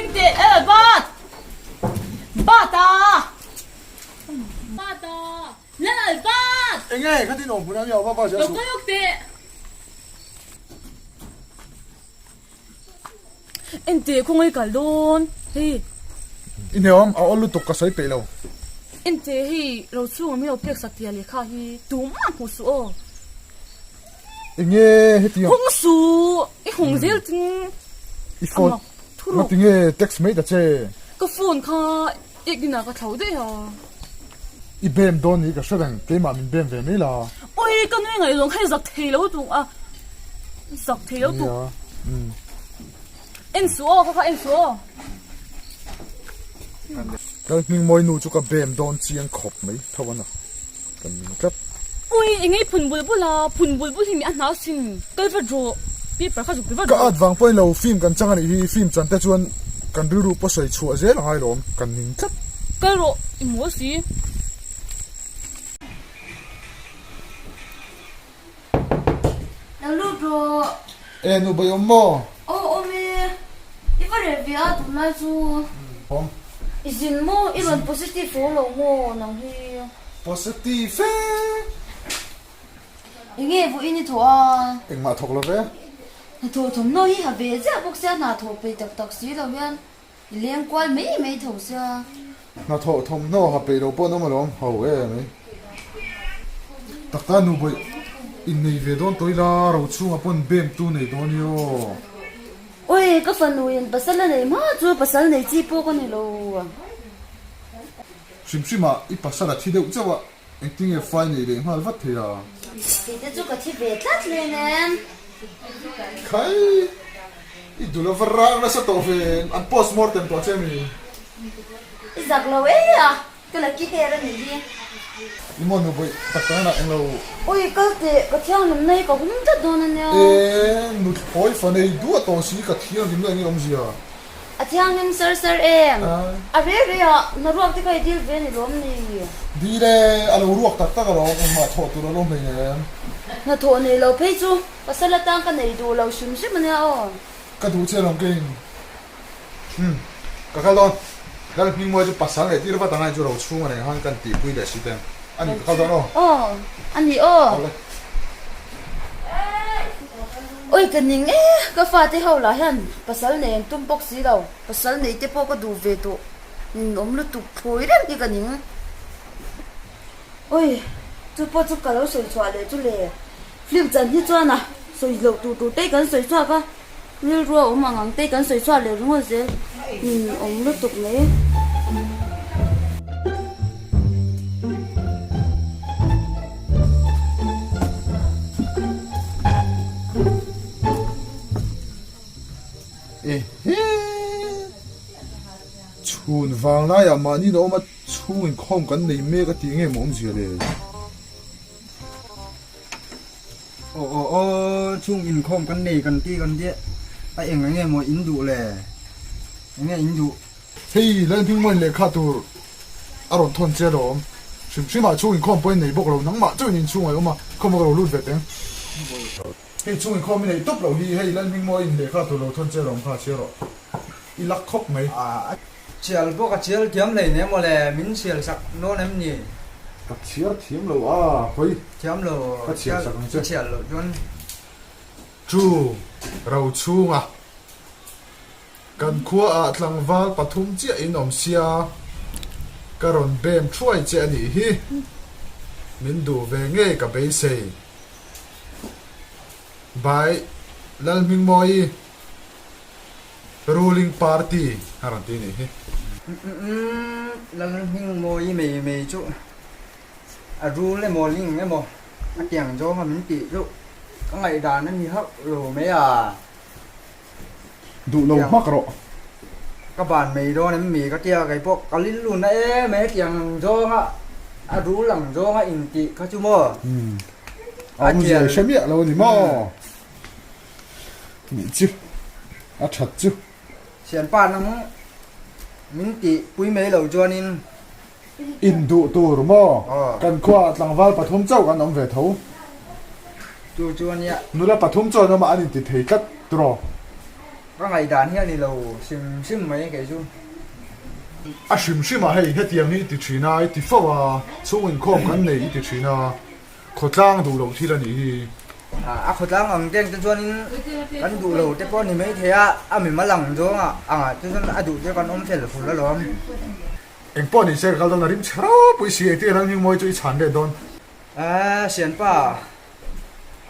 Ding teh e bat! Bat a! Bat a! Lal bat! Enge khatin awm hmun a nia va va zia suh. Lo kal awk teh. Enteh khawngaih kal dawn hei. I hneawm a awl lutuk ka sawi peih lo. Enteh hei ro chhunga min lo pek sak tia lehkha hi tumah hmuh suh aw. Enge hetiang. Hawng suh i hawng zel ching I phone nga tinge text mai ta che. Ka phone kha ekdinah ka thlo daih a. I bem dawn ni ka hre reng keimah min bem ve mai la. Oi ka nui ngaih zawng kha i zak thei lo tuk a zak thei lo tuk. En suh aw ka kha en suh aw. Kal hming mawi nu chu ka bem dawn chiang khawp mai tho a na kan ning tlat. Ui engei phun bul bul a phun bul bul hi mi a hna sin kal vat rawh paper kha zuk ti vat rawh. Ka at vang pawhin lo film kan chang a nih hi film chan te chuan kan rilru pawh sawi chhuah zel a ngai lawm kan ning tlat. Kal rawh i mawl si. Lo lut rawh. E nu bai awm maw? Aw awm e. I va reh ve a tunlai chu. Awm. I zin maw? I rawn positive fo lo maw nang hi? Positive e. Enge vawiin i thawh a? Engmah thawk lo ve. Hnathawh thawmhnaw hi ha ve ziah bawk sia hna thawh peih tak tak si lo hian i leng kual mai mai tho sia. Hnathawh thawmhnaw ha peih lo pawh an awm alawm ho em ai. Takta nu bawih innei ve dawn tawh ila ro chhungah pawn bem tu nei dawn i aw. Oi ka fanu in pasal a nei hma chu pasal nei chi pawh ka ni lo. Hrim hrim ah i pasal a thi deuh chauh a engtinge fai nei leh nghal vat thei a. Kei te chu ka thi ve tlat hle nen. Khai i dul a va rang nasa tawh ve an post mortem tawh che mi. I zak lo e a, ka la ki her a nih hi. I maw nu bawih tak tak na englo. Ui kal teh, ka thianghlim na hi ka hum tlat dawn a nia. E nuthlawi fa nei duah tawh si ka thianghlim na enge awmzia. A thianghlim sar sar em? A re re a, hna ruak te kha i dil ve a ni lawm ni? Dil e, a lo ruak tak tak alawm, engmah thawh tur a lawm hleinem. Hna thawh nei lo phei chu pasal atang ka nei duh lo hrim hrim a nia aw. Ka duh che alawm keiin. Umm, ka kal dawn. Lal Hmingmuai chu pasal leh tir vat angai chu ro chhung a nei khan kan tihpui leh si teng. A ni, ka kal dawn aw. Aw, a ni aw. Awle. Oi ka ning e, ka fate ho lah hian pasal nei an tum bawk si lo, pasal nei te pawh ka duh ve tawh, nin awm lutuk phawi reng hi ka ning. Oi, chu pawh chu ka lo sawi chhuah leh chu le, film chan hi chuan a sawi loh tur tur te kan sawi chhuak a, rilru a awm ang ang te kan sawi chhuak leh ringawt zel, nin awm lutuk mai. Ehe! Chhun vang laiah mahni na awm a chhung inkhawm kan nei mek a tih nge maw awmzia le? Aw aw aw chhung inkhawm kan nei kan ti kan ti a eng enge maw in duh le? Enge in duh? Hei Lalhming mawiin lehkha tur a rawn thawn che alawm. Hrim hrimah chhung inkhawm pawhin nei bawk lo, nangmah chauhin inchhung a awm a, khawm a ka lo lut ve teng. Hei chhung inkhawm i neih tawp loh hi, hei Lalhming mawiin lehkha tur lo thawn che alawm kha chhiar rawh. I lak khawp mai. A chial pawh ka chial thiam hlei ne maw le, min chial sak nawn em ni? Ka chhiar thiam lo a, hawi. Thiam lo, Ka chhiar sak ang che. Ka chial loh chuan. Chu, ro chhunga. Kan khuaah tlangval pathum chiah in awm sia, ka rawn bem thuai che a nih hi. Min duh ve ngei ka beisei. By Lalhmingmawii, Ruling Party a rawn ti a nih hi. Umm Lalhmingmawii mei mei chu a rul emaw ling emaw a tiang zawnga min tih chu ka ngaihdan a ni hauh lo mai a. Duh lo hmak rawh. Ka ban mai dawn em mi ka tia kei pawh ka lil lun na em e tiang ang zawnga a rul ang zawnga in tih kha chu maw. Umm a awmzia i hre miah lo a ni maw? Nih chu a that chu. Thianpa nang min tih pui mai lo chuanin. In duh tur maw? Kan khuaah tlangval pathum chauh kan awm ve tho. Chu chu a nia. Nula pathum chuan awmah an inti thei tlat tiraw? Ka ngaihdan hi a ni lo hrim hrim mai kei chu. A hrim hrim ah hei hetiang hi i ti thin a, i ti fo a, chhung inkhawm kan nei i ti thin a, khawtlang duh loh thil a nih hi. A khawtlang ang ten te chuanin kan duh lo te pawh a ni maithei a, a mimal ang zawng ah angah te chuan a duh te kan awm fel ful alawm. Engpawh ni se ka kal dawn a rim chhe ropui si engtin ram hming mawi chu i chhan let dawn. Aaa sianpa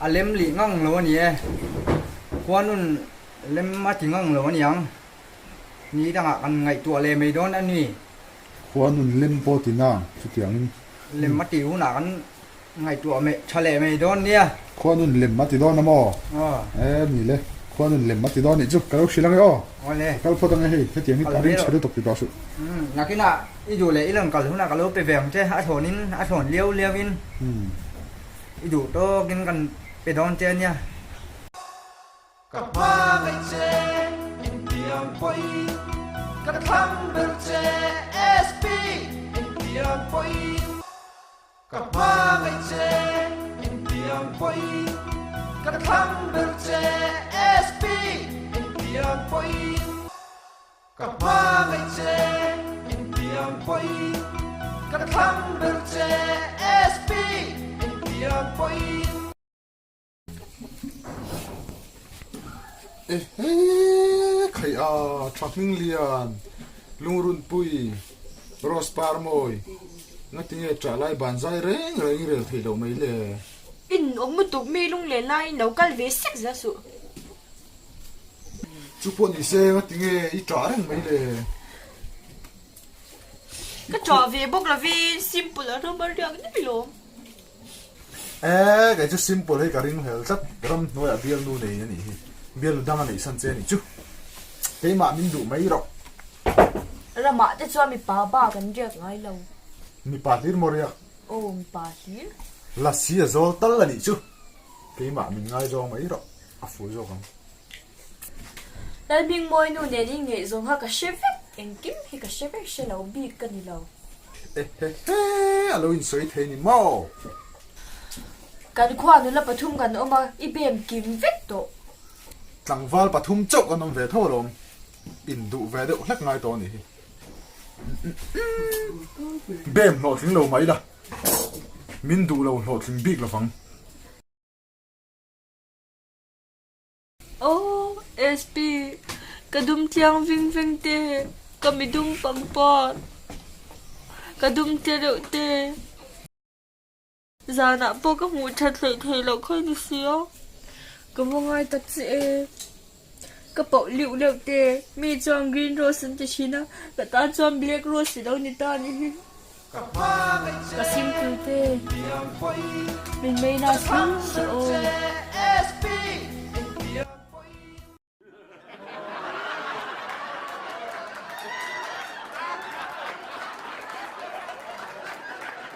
a lem lih ngang lo a ni e, khuanun lem a ti ngang lo a niang, ni dangah kan ngaihtuah leh mai dawn a ni. Khuanun lem pawh ti nang chutiangin. Lem a tih hunah kan Ngaihtuah meh tha leh mai dawn nia. Khuanun lem a ti dawn a maw? Aw. E ni le, khuanun lem a ti dawn nih chu ka lo hrilh ange aw. Aw le. Ka kal phawt ange hei, hetiang hi a ring chhe lutuk ti tawh suh. Umm, nakinah i duh leh i rawn kal hunah ka lo pe ve ang che, a thlawnin a thlawn liau liauin i duh tawkin kan pe dawn che ania. Ka hmangaih che engtiang pawhin ka thlang ber che SP engtiang pawhin ka hmangaih che engtiang pawhin ka thlang ber che SP engtiang pawhin ka hmangaih che engtiang pawhin ka thlang ber che SP engtiang pawhin. Ehe khaih a tha hming lian lungrunpui rose par mawi ngatinge ṭah lai ban zai reng reng i rel theih loh mai le. In awm lutuk mi lunglen laiin lo kal ve sek zel suh. Chu pawh ni se ngatinge i ṭah reng mai le. Ka ṭah ve bawk lovin simple a ram a riak daih lawm. Eee kei chu simple hi ka ring hlel tlat ramhnuaiah bialnu nei a nih hi bialnu dang a neih san che a nih chu keimah min duh mai rawh. Ramah te chuan mipa bak an riak ngai lo. Mipa hlir maw riak? Aw mipa hlir. Lasi a zawl tal a nih chu keimah min ngaizawng mai rawh a fuh zawk ang. Lalhmingmawi nu nen in ngaihzawng kha ka hre vek, engkim hi ka hre vek hre lo bik ka ni lo. Ehehe a lo insawi thei ni maw? Kan khua nula pathum kan awm a, i bem kim vek tawh. Tlangval pathum chauh kan awm ve tho alawm, induh ve deuh hlek ngai tawh a nih hi. Bem hlawhtling lo mai la, min duh lo hlawhtling bik lovang. Aw SP, ka dum tliang ving veng te, ka mi dum pangpar, ka dum tle reuh te. Zanah pawh ka hmuh that hleih theih loh kha ni sia. Ka va ngai tak che e. Ka pauh liuh leuh te, mi chuan green rose an ti thin a, ka tan chuan black rose i lo ni ta a ni hi. Ka simple te, min mei na sung suh aw.